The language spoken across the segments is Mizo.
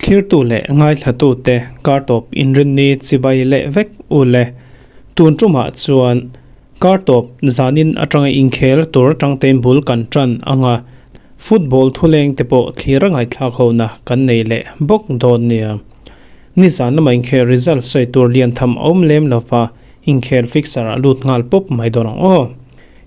Thlirtu leh ngaithlatute kartawp inrinni chibai leh vek u le. Tun tumah chuan kartawp zanin atanga inkhel tur atangtein bul kan tan ang a, football thuleng te pawh thlir a ngaihthlak hona kan nei leh bawk dawn nia. Nizan lama inkhel result sawi tur lian tham a awm lem lova, inkhel fixer ah lut nghal pawp mai dawn ang aw.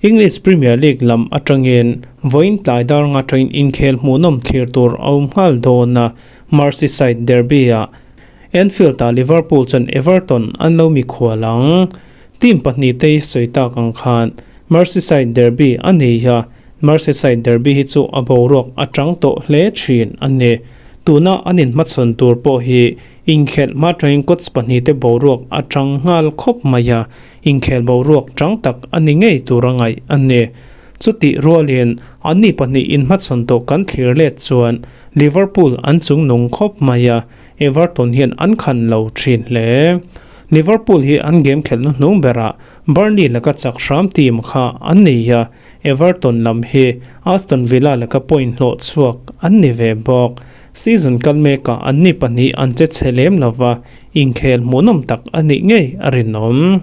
English Premier League lam atangin vawiin tlai dar nga atangin inkhel hmuhnawm thlir tur a awm nghal dawn a, Merseyside derby-ah Anfield-ah Liverpool chuan Everton an lo mikhual ang. Team pahnihte hi sawi tak ang khan Merseyside derby a nei a, Merseyside derby hi chu a boruak a chang tawh hle thin a ni. Tuna an inhmachhawn tur pawh hi inkhelh hma atangin coach pahnihte boruak a chang nghal khawp mai a, Inkhel boruak chang tak a ni ngei tur a ngaih a ni. Chutih rualin anni pahnih inhmachhawn tawh kan thlir let chuan Liverpool an chungnung khawp mai a, Everton hian an khan lo thin hle. Liverpool hi an game khelh hnuhnung berah Burnley laka chak hram team kha an ni a, Everton lam hi Aston Villa laka point hlawh chhuak an ni ve bawk. Season kal mekah anni pahnih an che chhe lem lova, inkhel hmuhnawm tak a nih ngei a rinawm.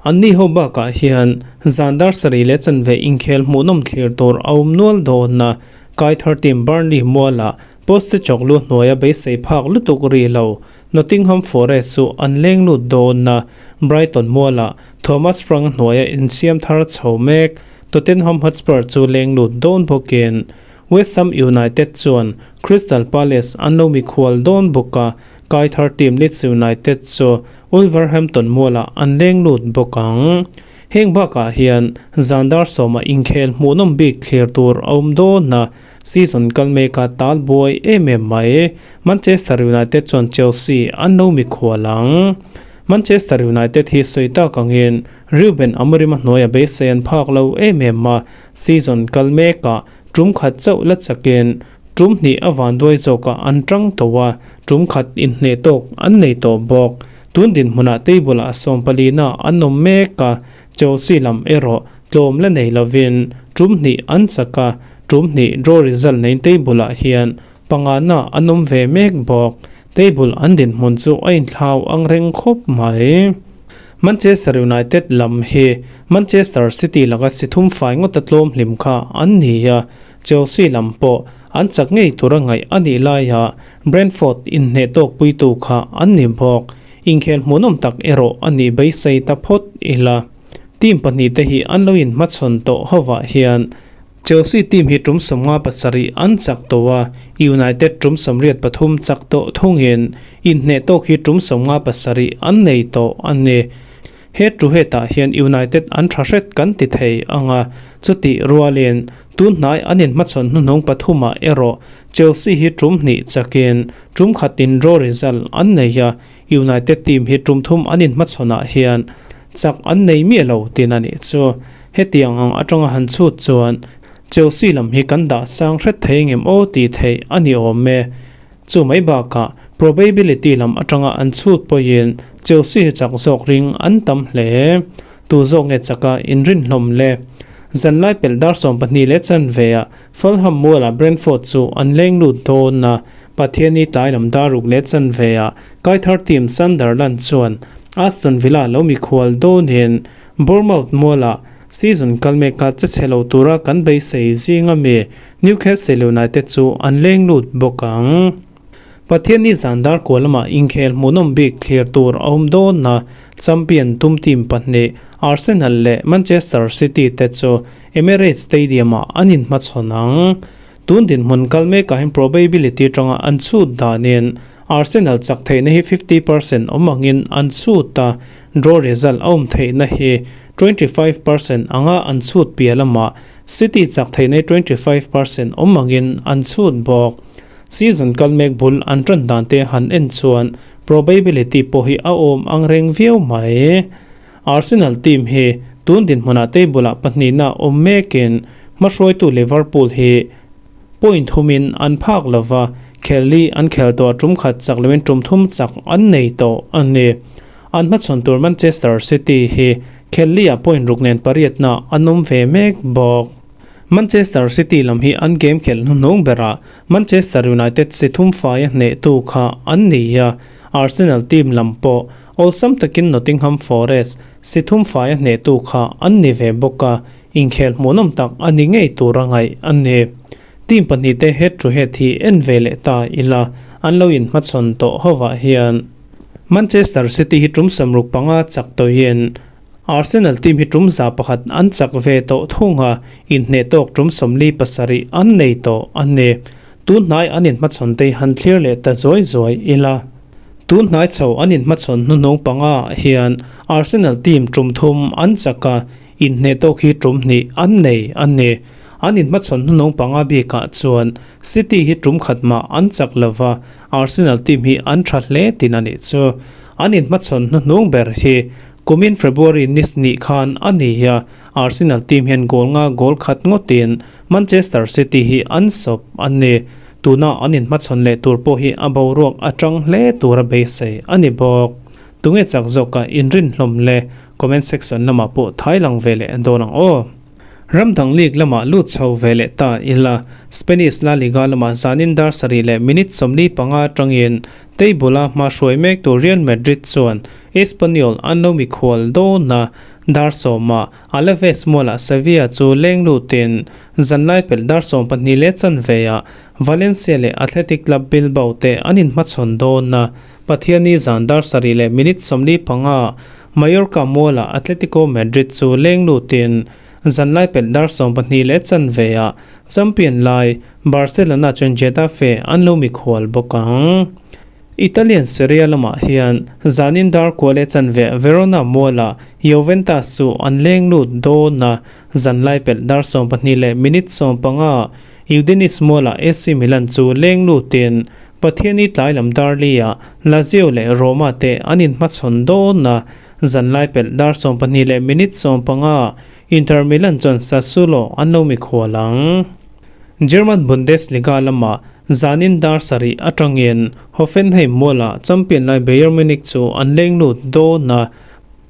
Anni ho bakah hian zan dar sarih leh chanve inkhel hmuhnawm thlir tur a awm nual dawn a, Kaithar team Burnley mualah post chawk lu hnuaia beisei phak lutuk ri lo Nottingham Forest chu an leng lut dawn a, Brighton mualah Thomas Frank hnuaia insiam thar chho mek Tottenham Hotspur chu leng lut dawn bawkin West Ham United chuan Crystal Palace an lo mikhual dawn bawk a, Kaithar team Leeds United chu Wolverhampton mualah an leng lut bawk ang. Heng bakah hian zan dar sawma inkhel hmuhnawm bik thlir tur a awm dawn a, season kal meka tal buai em em mai. Manchester United chuan Chelsea an lo mikhual ang. Manchester United hi sawi tak angin Ruben Amorim a hnuaia beisei an phak lo em em a, season kal mekah Tum khat chauh la chakin tum hnih a vanduai zawkah an tang tawh a, tum khat inhneh tawk an nei tawh bawk. Tun dinhmunah table ah sawmpalina an awm mek a, Chelsea lam erawh tlawm la nei lovin tum hnih an chak a, tum hnih draw result neiin table ah hian pangana an awm ve mek bawk. Table an dinhmun chu a inthlau ang reng khawp mai. Manchester United lam hi Manchester City laka si thum fai ngawta tlawm hlim kha an ni a, Chelsea lam pawh an chak ngei tura ngaih a nih laia Brentford inhneh tawkpuitu kha an ni bawk. Inkhel hmuhnawm tak erawh a nih beisei ta phawt ila. Team pahnihte hi an lo inhmachhawn tawh hovah hian Chelsea team hi tum 57 an chak tawh a, United tum 83 chak tawh thungin inhneh tawk hi tum 57 an nei tawh a ni. He tu hetah hian United an tha hret kan ti thei ang a, chutih rualin tun hnai an inhmachhawn hnuhnung pathumah erawh Chelsea hi tum hnih chakin tum khatin draw result an nei a, United team hi tum thum an inhmachhawnah hian chak an nei miah lo tin a nih chu. Hetiang ang atanga han chhut chuan Chelsea lam hi kan dah sang hret thei ngem aw tih theih a ni awm e. Chu mai bakah probability lam atanga an chhut pawhin Chelsea hi chak zawk ring an tam hle. Tu zawk nge chaka inrinhlawm le? Zanlai pelh dar 12 leh chanve ah Fulham mualah Brentford chu an leng lut dawn a, Pathiani tlai lam dar ruk leh chanve ah Kaithar team Sunderland chuan Aston Villa lo mikhual dawnin Bournemouth mualah season kal meka che chhe lo tura kan beisei zing ami Newcastle United chu an leng lut bawk ang. Pathianni zan dar kua lamah inkhel hmuhnawm bik thlir tur a awm dawn a, champion tum team pahnih Arsenal leh Manchester City te chu Emirates Stadium-ah an inhmachhawn ang. Tun dinhmun kal mekah hian probability tanga an chhut danin Arsenal chak theihna hi 50% awm angin an chhut a, draw result a awm theihna hi 25% anga an chhut piah lamah City chak theihna hi 25% awm angin an chhut bawk. Season kal mek bul an tan dan te han en chuan probability pawh hi a awm ang reng viau mai. Arsenal team hi tun dinhmunah table ah pahnihna awm mekin hmahruaitu Liverpool hi point thumin an phak lova, khelli an khel tawh a tum khat chak loin tum thum chak an nei tawh a ni. An hmachhawn tur Manchester City hi khelli ah point ruk nen pariatna an awm ve mek bawk. Manchester City lam hi an game khelh hnuhnung berah Manchester United si thum faia hnehtu kha an ni a, Arsenal team lam pawh awlsam takin Nottingham Forest si thum faia hnehtu kha an ni ve bawk a, inkhel hmuhnawm tak a ni ngei tura ngaih a ni. Team pahnihte head to head hi en ve leh ta ila, an lo inhmachhawn tawh hovah hian Manchester City hi tum 65 chak tawhin Arsenal team hi tum 101 an chak ve tawh thung a, inhneh tawk tum 47 an nei tawh a ni. Tun hnai an inhmachhawn te hi han thlir leh ta zuai zuai ila. Tun hnai chho an inhmachhawn hnuhnung panga ah hian Arsenal team tum thum an chak a, inhneh tawk hi tum hnih an nei a ni. An inhmachhawn hnuhnung panga bikah chuan City hi tum khat mah an chak lova, Arsenal team hi an tha hle tin a nih chu. An inhmachhawn hnuhnung ber hi kumin February ni snih khan a ni a, Arsenal team hian goal nga goal khat ngawtin Manchester City hi an sawp a ni. Tuna an inhmachhawn leh tur pawh hi a boruak a tang hle tura beisei a ni bawk. Tunge chak zawka inrin hlawm le? Comment section lamah pawh thai lang ve leh dawn ang aw. Ram dang league lamah lut chho ve leh ta ila, Spanish La Liga lamah zanin dar sarih leh minute 45 atangin table-a hma hruai mek tur Real Madrid chuan Espanyol an lo mikhual dawn a, dar sawmah Alaves mualah Sevilla chu leng lutin zanlai pelh dar 12 leh chanveah Valencia leh Athletic Club Bilbao te an inhmachhawn dawn a, Pathianni zan dar sarih leh minute 45 Mallorca mualah Atletico Madrid chu leng lutin zanlai pelh dar 12 leh chanveah champion lai Barcelona chuan Getafe an lo mikhual bawk ang. Italian Serie A lamah hian zanin dar kua leh chanve Verona mualah Juventus chu an leng lut dawn a, zanlai pelh dar 12 leh minute 15 Udinese mualah AC Milan chu leng lutin Pathiani tlai lam dar li-ah Lazio leh Roma te an inhmachhawn dawn a, zanlai pelh dar 12 leh minute 15 Inter Milan chuan Sassuolo an lo mikhual ang. German Bundesliga lamah zanin dar sarih atangin Hoffenheim mualah champion lai Bayern Munich chu an leng lut dawn a,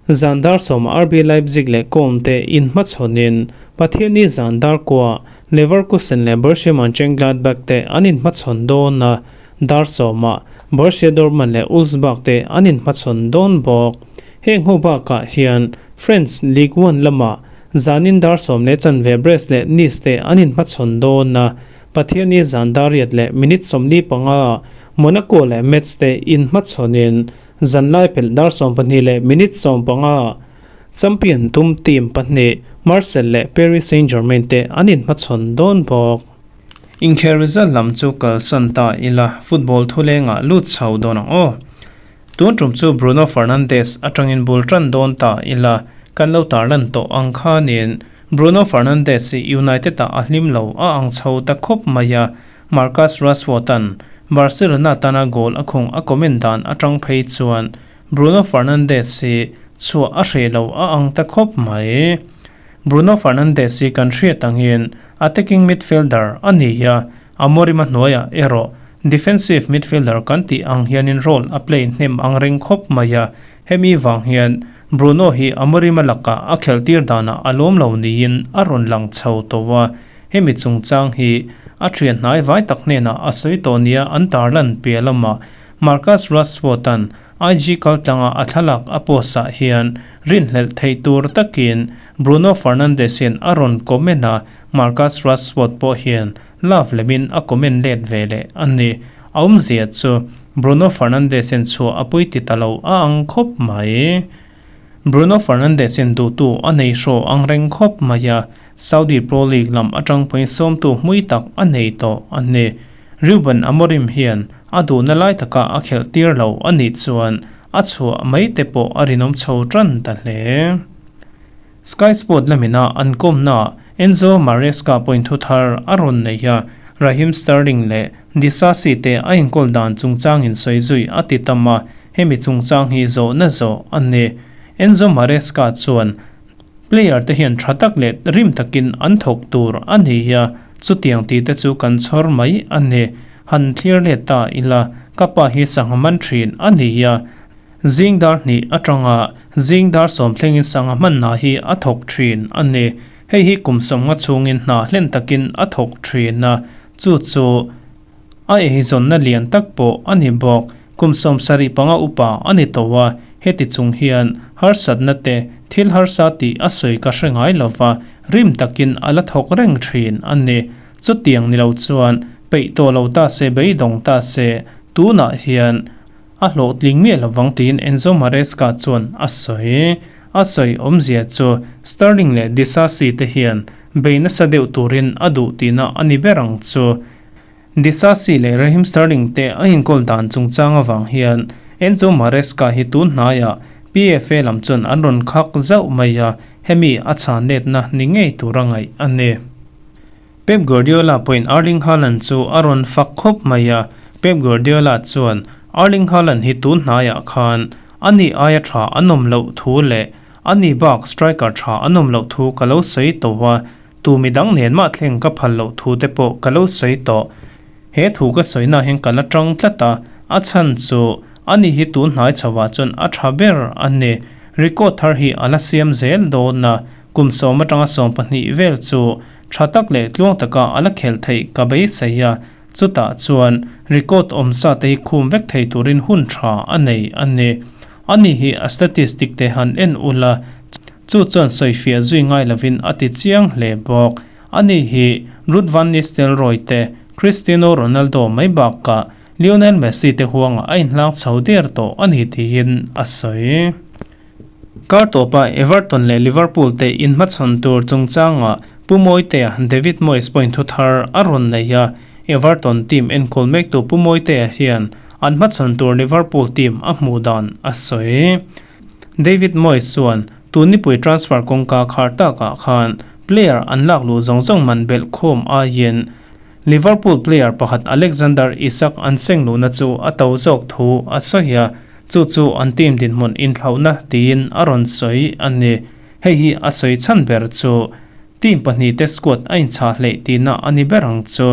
Zan dar sawm RB Leipzig leh Köln te inhmachhawnin Pathianni zan dar kua Leverkusen leh Borussia Mönchengladbach te an inhmachhawn dawn a, dar sawmah Borussia Dortmund leh Wolfsburg te an inhmachhawn dawn bawk. Heng ho bakah hian French Ligue 1 lamah zanin dar sawm leh chanve Brest leh Nice te an inhmachhawn dawn a, Pathianni zan dar riat leh minute 45 Monaco leh Metz te inhmachhawnin Zanlai pelh dar 12 leh minute 15 champion tum team pahnih Marseille leh Paris Saint-Germain te an inhmachhawn dawn bawk. Inkhel result lam chu kalsan ta ila, football thulengah lut chho dawn ang aw. Tun tum chu Bruno Fernandes atangin bul tan dawn ta ila, kan lo tarlan tawh ang khanin Bruno Fernandes hi United-ah a hlim lo a ang chho ta khawp mai a, Marcus Rashford-a'n Barcelona tana goal a khung a comment dan atang phei chuan Bruno Fernandes hi chhuah a hreh lo a ang ta khawp mai. Bruno Fernandes hi kan hriat angin attacking midfielder a ni a, Amorim a hnuaiah erawh defensive midfielder kan tih ang hianin role a play hnem ang reng khawp mai a, hemi vang hian Bruno hi Amorim a lakah a khelhtir danah a lawm lo niin a rawn lang chho tawh a, Hemi chungchang hi a thian hnai vai tak hnenah a sawi tawh nia an tarlan piah lamah Marcus Rashford-a'n IG kaltlanga a thlalak a post-ah hian rinhlelh theih tur takin Bruno Fernandes hian a rawn comment a, Marcus Rashford pawh hian love lemin a comment let ve leh a ni. A awmzia chu Bruno Fernandes hian chhuah a pui ti ta lo a ang khawp mai. Bruno Fernandes in duhtu a nei hraw ang reng khawp mai a, Saudi Pro League lam atang pawhin sawmtu hmui tak a nei tawh a ni. Ruben Amorim hian a duhna lai taka a khelh tir lo a nih chuan a chhuah mai te pawh a rinawm chho tan ta hle. Sky Sport lamina an kawmnaah Enzo Maresca pawhin thu thar a rawn nei a, Raheem Sterling leh Disasi te a inkawl dan chungchangin sawi zui a ti tam a, hemi chungchang hi zawhna zawh a ni. Enzo Maresca chuan, Player te hian tha tak leh rim takin an thawk tur a ni a, chutiang tih te chu kan chhawr mai a ni. Han thlir let ta ila, ka pa hi sangha man thin a ni a, zing dar hnih atanga zing dar sawm thlengin sangha hmanna hi a thawk thin a ni. Hei hi kum 50 chhungin hna hlen takin a thawk thin a, chu chu a eizawnna lian tak pawh a ni bawk. Kum 75 upa a ni tawh a, heti chung hian harsatna te thil harsa tih a sawi ka hre ngai lova, rim takin a la thawk reng thin a ni. Chutiang ni lo chuan peih tawh lo ta se beidawng ta se tunah hian a hlawhtling miah lovang tiin Enzo Maresca chuan a sawi. A sawi awmzia chu Sterling leh Disasi te hian bei nasa deuh turin a duh tihna a ni ber ang chu. Disasi leh Raheem Sterling te a inkawl dan chungchang avang hian Enzo Maresca hi tun hnaiah PFA lam chuan an rawn khak zauh mai a, hemi a chhan letna ni ngei tura ngaih a ni. Pep Guardiola pawhin Erling Haaland chu a rawn fak khawp mai a, Pep Guardiola chuan Erling Haaland hi tun hnaiah khan a ni aia tha an awm loh thu leh a ni bak striker tha an awm loh thu ka lo sawi tawh a, tu midang nen mah thleng ka phal loh thu te pawh ka lo sawi tawh. He thu ka sawina hian ka la tang tlat a, a chhan chu a ni hi tun hnai chhoah chuan a tha ber a ni. Record thar hi a la siam zel dawn a, kum 10 atanga 12 vel chu tha tak leh tluang taka a la khelh theih ka beisei a, chutah chuan record awm sa te hi khum vek thei turin hun tha a nei a ni. A ni hi a statistic te han en ula, chu chuan sawifiah zui ngai lovin a ti chiang hle bawk. A ni hi Ruud van Nistelrooy te, Cristiano Ronaldo mai bakah Lionel Messi te huangah a inhlang chho der tawh a ni tiin a sawi. Kar tawpa Everton leh Liverpool te inhmachhawn tur chungchangah Pu Mawitea David Moyes pawhin thu thar a rawn nei a, Everton team enkawl mektu Pu Mawitea hian an hmachhawn tur Liverpool team a hmuh dan a sawi. David Moyes chuan tun nipui transfer kawngka khar takah khan player an lak luh zawng zawng man belh khawm aiin Liverpool player pakhat Alexander Isak an seng luhna chu a to zawk thu a sawi a, chu chu an team dinhmun inthlauhna tiin a rawn sawi a ni. Hei hi a sawi chhan ber chu team pahnih te squad a inchhah hleih tihna a ni ber ang chu.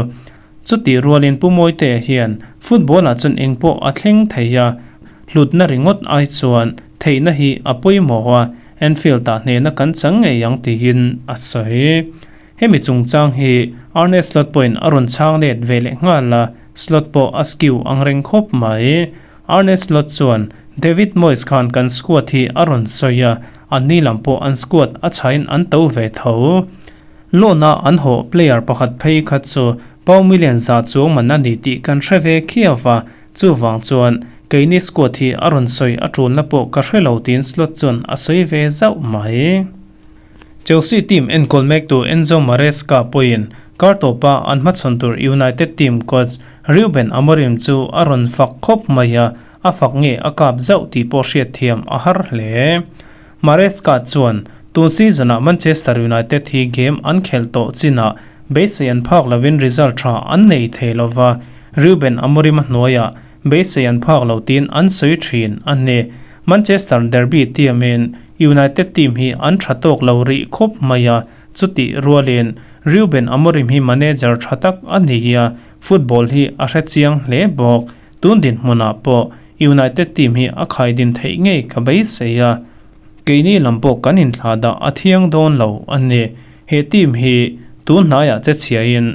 Chutih rualin Pu Mawitea hian football-ah chuan engpawh a thleng thei a, hlutna ringawt ai chuan theihna hi a pawimawh a, Anfield-ah hnehna kan chang ngei ang tiin a sawi. Hemi chungchang hi Arne Slot pawhin a rawn chhang let ve leh nghal a, Slot pawh a skew ang reng khawp mai. Arne Slot chuan, David Moyes khan kan squad hi a rawn sawi a, anni lam pawh an squad a chhain an to ve tho. Loan-a an hawh player pakhat phei kha chu Pau million za chuang man a ni tih kan hre ve khiau va, chuvang chuan keini squad hi a rawn sawi a tulna pawh ka hre lo tiin Slot chuan a sawi ve zauh mai. Chelsea team enkawl mektu Enzo Maresca pawhin kar tawpa an hmachhawn tur United team coach Ruben Amorim chu a rawn fak khawp mai a, a fak nge a kap zauh tih pawh hriatthiam a har hle. Maresca chuan tun season-ah Manchester United hi game an khelh tawh chinah beisei an phak lovin result tha an nei thei lova, Ruben Amorim a hnuaiah beisei an phak lo tiin an sawi thin a ni. Manchester derby team-in United team hi an tha tawk lo rih khawp mai a, chutih rualin Ruben Amorim hi manager tha tak a ni a, football hi a hre chiang hle bawk. Tun dinhmunah pawh United team hi a khaidin theih ngei ka beisei a, keini lam pawh kan inthlah dah a thiang dawn lo a ni. He team hi tun hnaiah che chhiain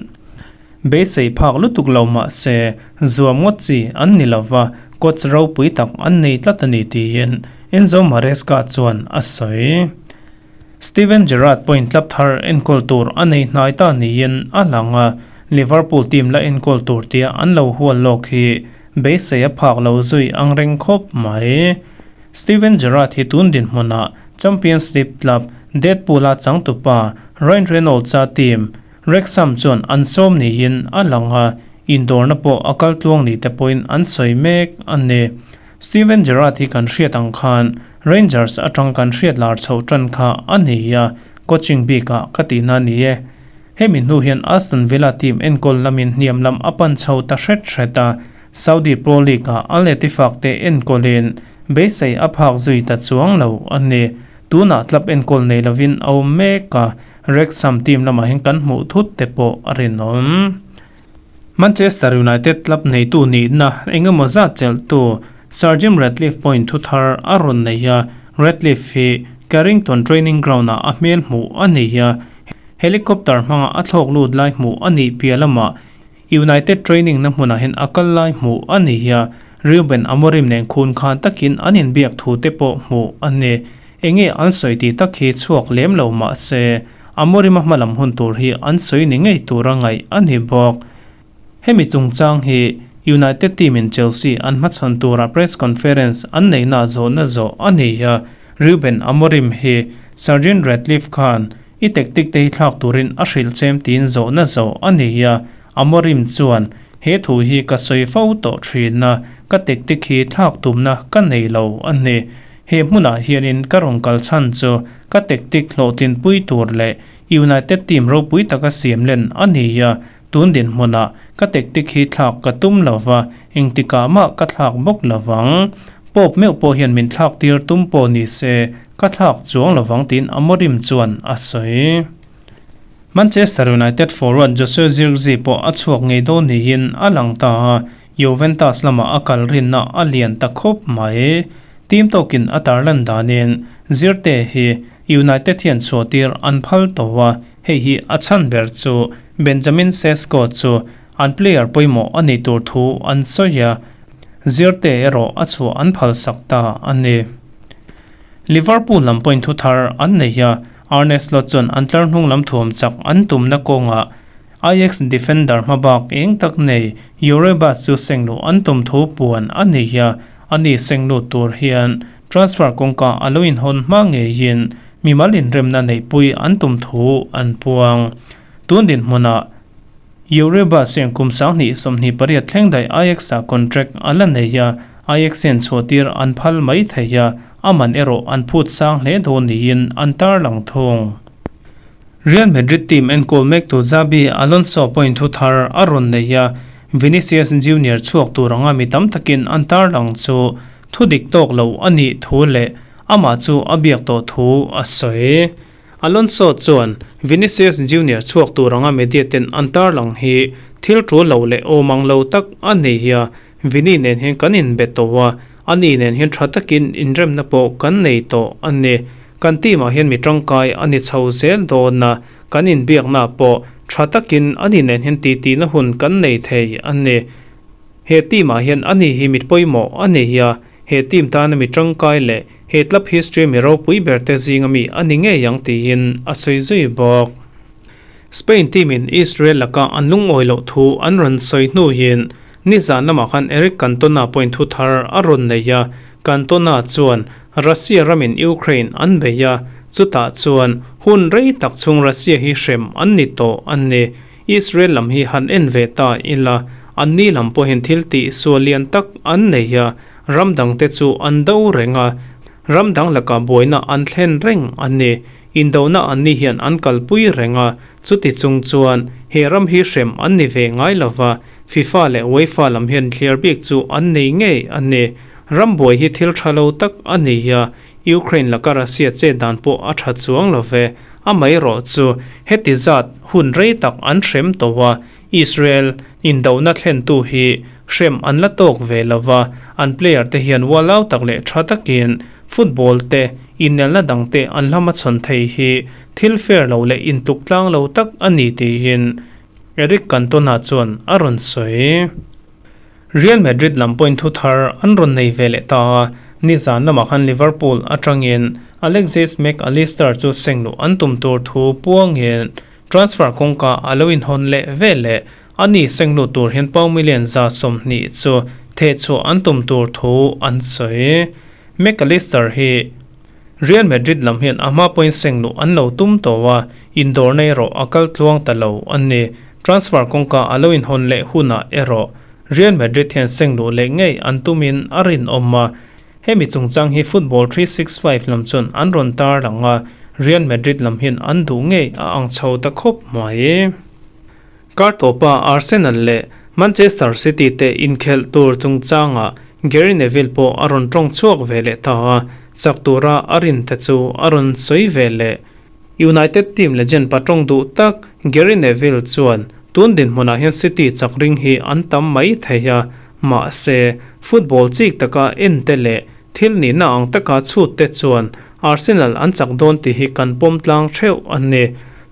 beisei phak lutuk lo mah se zuam ngawt chi an ni lova, coach ropui tak an nei tlat a ni tiin Enzo Maresca chuan a sawi. Steven Gerrard pawhin club thar enkawl tur a nei hnai ta niin a lang a, Liverpool team la enkawl tur tia an lo hual lawk hi beisei a phak lo zui ang reng khawp mai. Steven Gerrard hi tun dinhmunah Champions League club Deadpool-a changtupa Ryan Reynolds-a team Wrexham chuan an sawm niin a lang a, indawrna pawh a kal tluang ni te pawhin an sawi mek a ni. Steven Gerrard hi kan hriat ang khan Rangers atang kan hriat lar chhoh tan kha a ni a, coaching bikah ka tihna a ni e. Hemi hnu hian Aston Villa team enkawl lamin hniam lam a pan chho ta hret hret a, Saudi Pro League-ah Al Ettifaq te enkawlin beisei a phak zui ta chuang lo a ni. Tunah club enkawl nei lovin a awm mek a, Wrexham team lamah hian kan hmuh thut te pawh a rinawm. Manchester United club neitu nihna eng emaw zat chelhtu Sir Jim Ratcliffe pawhin thu thar a rawn nei a, Ratcliffe hi Carrington training ground-ah a hmel hmuh a nei a. Helicopter hmanga a thlawk lut lai hmuh a nih piah lamah United training na hmunah hian a kal lai hmuh a ni a, Reuben Amorim nen khun khan takin an inbiak thu te pawh hmuh a ni. Enge an sawi tih tak hi chhuak lem lo mah se, Amorim-a hmalam hun tur hi an sawi ni ngei tura ngaih a ni bawk. Hemi chungchang hi United team in Chelsea an hmachhawn tura press conference an neihna zawhna zawh a ni a, Reuben Amorim hi Sir Jim Ratcliffe khan i tactic te hi thlak turin a hrilh chem tiin zawhna zawh a ni a, Amorim chuan he thu hi ka sawi fo tawh thin a, ka tactic hi thlak tumna ka nei lo a ni. He hmunah hianin ka rawn kal chhan chu ka tactic hlawhtlinpui tur leh United team ropui taka siam len a ni a, Tun dinhmunah ka tactic hi thlak ka tum lo va, engtikah mah ka thlak bawk lo vang. Pope meuh pawh hian min thlak tir tum pawh ni se, ka thlak chuang lo vang tiin Amorim chuan a sawi. Manchester United forward Joshua Zirkzee pawh a chhuak ngei dawn niin a lang ta a, Juventus lamah a kal rinna a lian ta khawp mai. Team tawkin a tarlan danin Zirte hi United hian chhuahtir an phal tawh a, Hei hi a chhan ber chu Benjamin Sesko chu an player pawimawh a nih tur thu an sawi a, Zirte erawh a chhuah an phalsak ta a ni. Liverpool lam pawhin thu thar an nei a, Arne Slot chuan an tlar hnung lam thuam chak an tumna kawngah Ajax defender hmabak eng tak nei Yorebas chu sengluh an tum thu puan a ni a, ani senglut tur hian Transfer kawngka a lo inhawn hma ngeiin mimal inremna neihpui an tum thu an puang. Tun dinhmunah Yoruba siang kum 2028 thleng daih Ajax-ah contract a la nei a, Ajax hian chhuahtir an phal mai thei a, a man erawh an phut sang hle dawn niin an tarlang thung. Real Madrid team enkawl mektu Xabi Alonso pawhin thu thar a rawn nei a, Vinicius Junior chhuak tur anga mi tam takin an tarlang chu Thu dik tawk lo a nih thu leh amah chu a biak tawh thu a sawi. Alonso chuan Vinicius Junior chhuak tur anga media ten an tarlang hi thil tul lo leh awm ang lo tak a ni a, Vini nen hian kan inbe tawh a, ani nen hian tha takin inremna pawh kan nei tawh a ni. Kan team ah hian mi tangkai a ni chho zel dawn a, kan inbiakna pawh tha takin ani nen hian titihna hun kan nei thei a ni. He team ah hian ani hi mit pawimawh a nei a, he team tana mi tangkai leh he club history mi ropui ber te zinga mi a ni ngei ang tiin a sawi zui bawk. Spain team in Israel laka an lungawi loh thu an rawn sawi hnuin nizan lamah khan Eric Cantona pawhin thu thar a rawn nei a, Cantona chuan Russia ramin Ukraine an bei a, chutah chuan hun rei tak chhung Russia hi hrem an ni tawh a ni. Israel lam hi han en ve ta ila, anni lam pawhin thil tih sual lian tak an nei a, ram dangte chu an do reng a, ram dang lakah buaina an thlen reng a ni. Indona anni hian an kalpui reng a, chuti chung chuan he ram hi hrem an ni ve ngai lo va, FIFA leh UEFA lam hian thliar bik chu an nei ngei a ni. Ram buai hi thil tha lo tak a ni a, Ukraine laka Russia chet dan pawh a tha chuang lo ve. Amaherawh chu heti zat hun rei tak an hrem tawh a, Israel indona thlentu hi hrem an la tawk ve lo va, an player te hian ualau tak leh tha takin football te, inelna dang te an hlam a chhawn thei hi thil fair lo leh intluk tlang lo tak a ni tiin Eric Cantona chuan a rawn sawi. Real Madrid lam pawhin thu thar an rawn nei ve leh ta a, nizan lamah khan Liverpool atangin Alexis Mac Allister chu sengluh an tum tur thu puangin transfer kawngka a lo inhawn leh ve leh a ni sengluh tur hian pound million 120 chu thehchhuah an tum tur thu an sawi. Mac Allister hi Real Madrid lam hian a hma pawhin sengluh an lo tum tawh a, indawrna erawh a kal tluang ta lo a ni. Transfer kawngka a lo inhawn leh hunah erawh Real Madrid hian sengluh leh ngei an tumin a rinawm a. Hemi chungchang hi Football 365 lam chuan an rawn tarlang a, Real Madrid lam hian an duh ngei a ang chho ta khawp mai. Kar tawpa Arsenal leh Manchester City te inkhelh tur chungchangah Gary Neville pawh a rawn tawng chhuak ve leh ta a, chak tura a rin te chu a rawn sawi ve leh. United team legend pa tawng duh tak Gary Neville chuan tun dinhmunah hian City chak ring hi an tam mai thei a, mahse football chik taka en te leh thil nihna ang taka chhut te chuan Arsenal an chak dawn tih hi kan pawm tlang theuh a ni.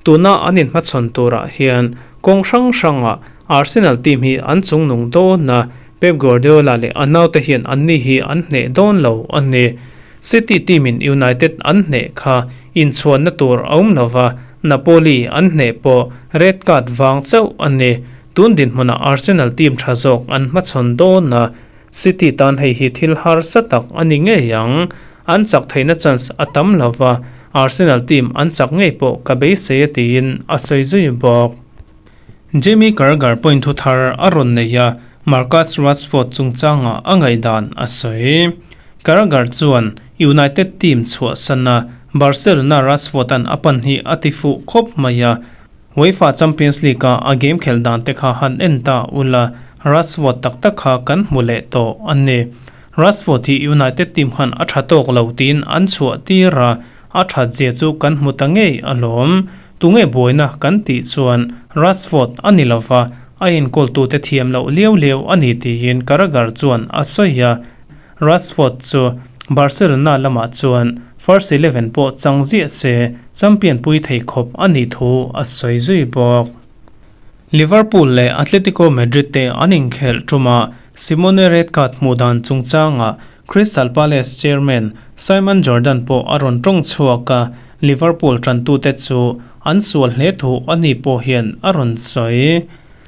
Tuna an inhmachhawn turah hian kawng hrang hrangah Arsenal team hi an chungnung dawn a, Pep Guardiola leh a naute hian anni hi an hneh dawn lo a ni. City team in United an hneh kha inchhuanna tur a awm lova, Napoli an hneh pawh red card vang chauh a ni. Tun dinhmunah Arsenal team tha zawk an hmachhawn dawn a, City tan hei hi thil harsa tak a ni ngei ang. An chak theihna chance a tam lova, Arsenal team an chak ngei pawh ka beisei a tiin a sawi zui bawk. Jamie Carragher pawhin thu thar a rawn nei a, Marcus Rashford chungchangah a ngaihdan a sawi. Carragher chuan United team chhuahsan a, Barcelona Rashford-a'n a pan hi a ti fuh khawp mai a, UEFA Champions League-a a game khelh dan te kha han en ta ula, Rashford tak tak kha kan hmu leh tawh a ni. Rashford hi United team khan a tha tawk lo tiin an chhuah tir a, a that zia chu kan hmu ta ngei alawm. Tunge buaina kan tih chuan Rashford a ni lova, a inkawltute thiam loh liau liau a ni tiin Carragher chuan a sawi a. Rashford chu Barcelona lamah chuan first eleven pawh chang ziah se champion pui thei khawp a nih thu a sawi zui bawk. Liverpool leh Atletico Madrid te an inkhelh ṭuma Simone red card hmuh dan chungchangah Crystal Palace chairman Simon Jordan pawh a rawn ṭawng chhuak a, Liverpool ṭantute chu an sual hle thu a ni pawh hian a rawn sawi.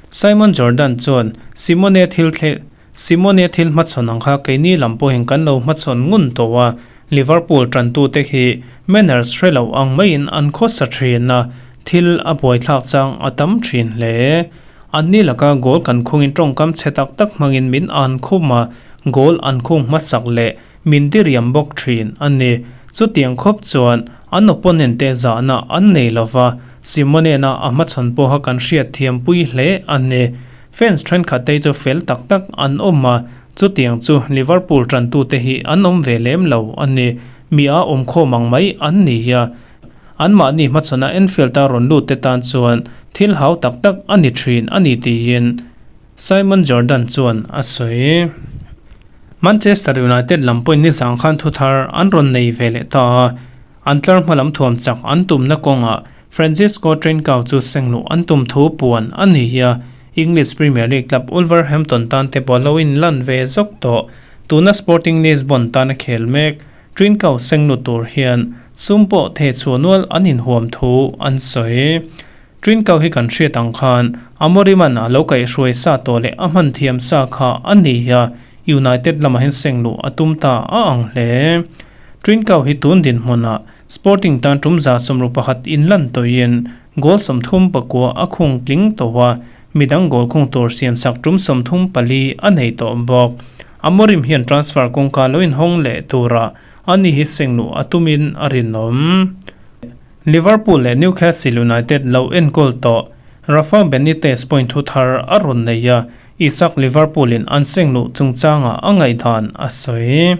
Simon Jordan chuan Simone thil thleh Simone thil hmachhawn ang kha keini lam pawhin kan lo hmachhawn ngun tawh a, Liverpool ṭantute hi manners hre lo ang maiin an khawsa ṭhin a, thil a buaithlak chang a tam ṭhin hle. Anni laka goal kan khungin ṭawngkam chhe tak tak hmangin min an khum a, goal an khung hmasak leh min diriam bawk ṭhin a ni. Chutiang khawp chuan an opponent te zahna an nei lova, Simone-na a hmachhawn pawha kan hriatthiampui hle a ni. Fans thenkhat te chu fel tak tak an awm a, chutiang chu Liverpool tantute hi an awm ve lem lo a ni. Mi a awmkhawm ang mai an ni a, anmahni hmachhawna Anfield-a rawn lut te tan chuan thil hau tak tak a ni thin a ni tiin Simon Jordan chuan a sawi. Manchester United lam pawhin nizang khan thuthar an rawn nei ve leh ta a, An tlar hmalam thuam chak an tumna kawngah Francisco Trincao chu sengluh an tum thu puan a ni a, English Premier League club Wolverhampton tan te pawh lo inlan ve zawk tawh. Tuna Sporting Lisbon tana khel mek Trincao senglut tur hian sum pawh theh chhuah nual an inhuam thu an sawi. Trincao hi kan hriat ang khan Amorim-a'n a lo kaihhruai sa tawh leh a hman thiam sa kha a ni a, United lamah hian sengluh a tum ta a ang hle. Trincao hi tun dinhmunah Sporting tan tum 161 inlan tawhin goal 34 a khung tling tawh a, midang goal khung tur siamsak tum 34 a nei tawh bawk. Amorim hian transfer kawngka lo inhawng leh turah ani hi sengluh a tumin a rinawm. Liverpool leh Newcastle United lo enkawl tawh Rafa Benitez pawhin thu thar a rawn nei a, Isak Liverpool-in an sengluh chungchangah a ngaihdan a sawi.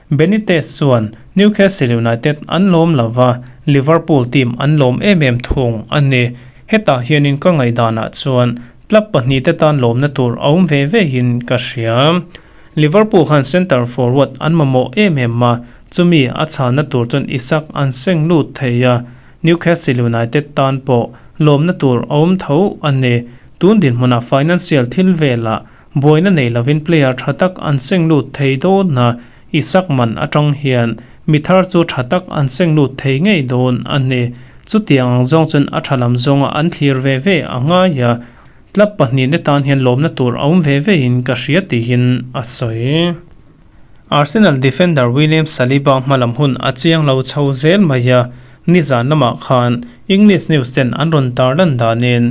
Benitez chuan Newcastle United an lawm lo va, Liverpool team an lawm em em thung a ni. Hetah hianin ka ngaihdanah chuan club pahnihte tan lawmna tur a awm ve vein ka hria. Liverpool khan centre forward an mamawh em em a, chumi a chhanna tur chuan Isak an seng lut thei a, Newcastle United tan pawh lawmna tur a awm tho a ni. Tun dinhmunah financial thil velah Buaina nei lovin player tha tak an seng lut thei dawn a, Isak man atang hian mi thar chu tha tak an seng lut thei ngei dawn a ni. Chutiang ang zawng chuan a tha lam zawnga an thlir ve ve a ngai a, club pahnihna tan hian lawmna tur a awm ve vein ka hria tiin a sawi. Arsenal defender William Saliba hmalam hun a chiang lo chho zel mai a, nizan lamah khan English news ten an rawn tarlan danin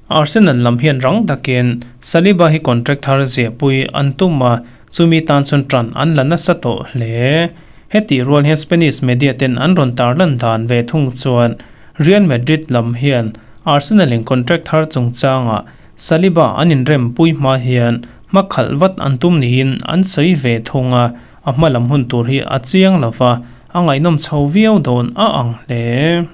Arsenal lam hian rang takin Saliba hi contract thar ziahpui an tum a, chumi tan chuan ṭan an la nasa tawh hle. Hetih rual hian Spanish media ten an rawn tarlan dan ve thung chuan Real Madrid lam hian Arsenal in contract thar chungchangah Saliba an inrempui hma hian hma khalh vat an tum niin an sawi ve thung a, a hma lam hun tur hi a chiang lova, a ngaihnawm chho viau dawn a ang hle.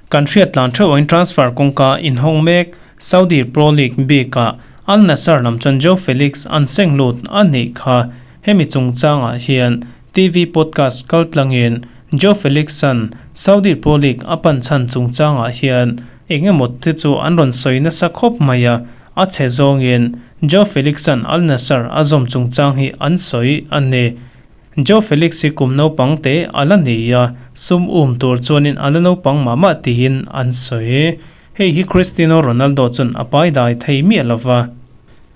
Kan hriat tlan theuh angin transfer kawngka inhawng mek Saudi Pro League bikah Al Nassr lam chuan Joao Felix an seng lut a nih kha. Hemi chungchangah hian TV podcast kaltlangin Joao Felix-a'n Saudi Pro League a pan chhan chungchangah hian eng emaw te chu an rawn sawi nasa khawp mai a, a chhe zawngin Joao Felix-a'n Al Nassr a zawm chungchang hi an sawi a ni. Joao Felix hi kum naupang te a la ni a, sum um tur chuanin a la naupang mah mah tiin an sawi. Hei hi Cristiano Ronaldo chuan a pai dai thei miah lo va.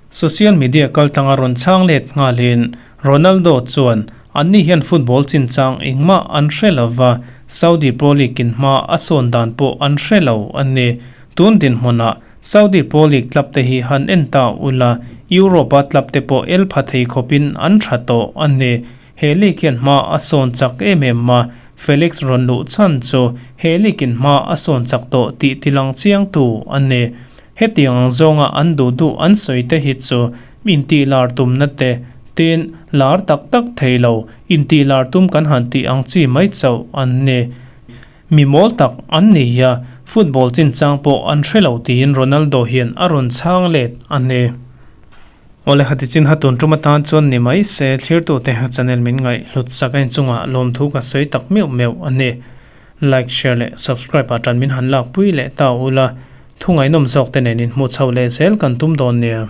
Social media kaltlanga rawn chhang let nghalin Ronaldo chuan anni hian football chinchang engmah an hre lo va, Saudi Pro League in hma a sawn dan pawh an hre lo a ni. Tun dinhmunah Saudi Pro League club te hi han en ta ula, Europe-a club te pawh el pha thei khawpin an tha tawh a ni. He league hian hma a sawn chak em em a, Felix rawn luh chhan chu he league in hma a sawn chak tawh tih tilang chiangtu a ni. Hetiang ang zawnga an duh duh an sawi te hi chu intih lar tumna te, tin, lar tak tak thei lo, intih lar tum kan han tih ang chi mai chauh an ni. Mi mawl tak an ni a, football chinchang pawh an hre lo tiin Ronaldo hian a rawn chhang let a ni. Awle hati chin ha tun tum atan chuan ni mai se thlirtute channel min ngaih hlut sak a inchungah lawmthu ka sawi tak meuh meuh a ni. Like, share leh subscribe ah tan min han lakpui leh ta ula, thu ngaihnawm zawk te nen inhmuh chhoh leh zel kan tum dawn nia.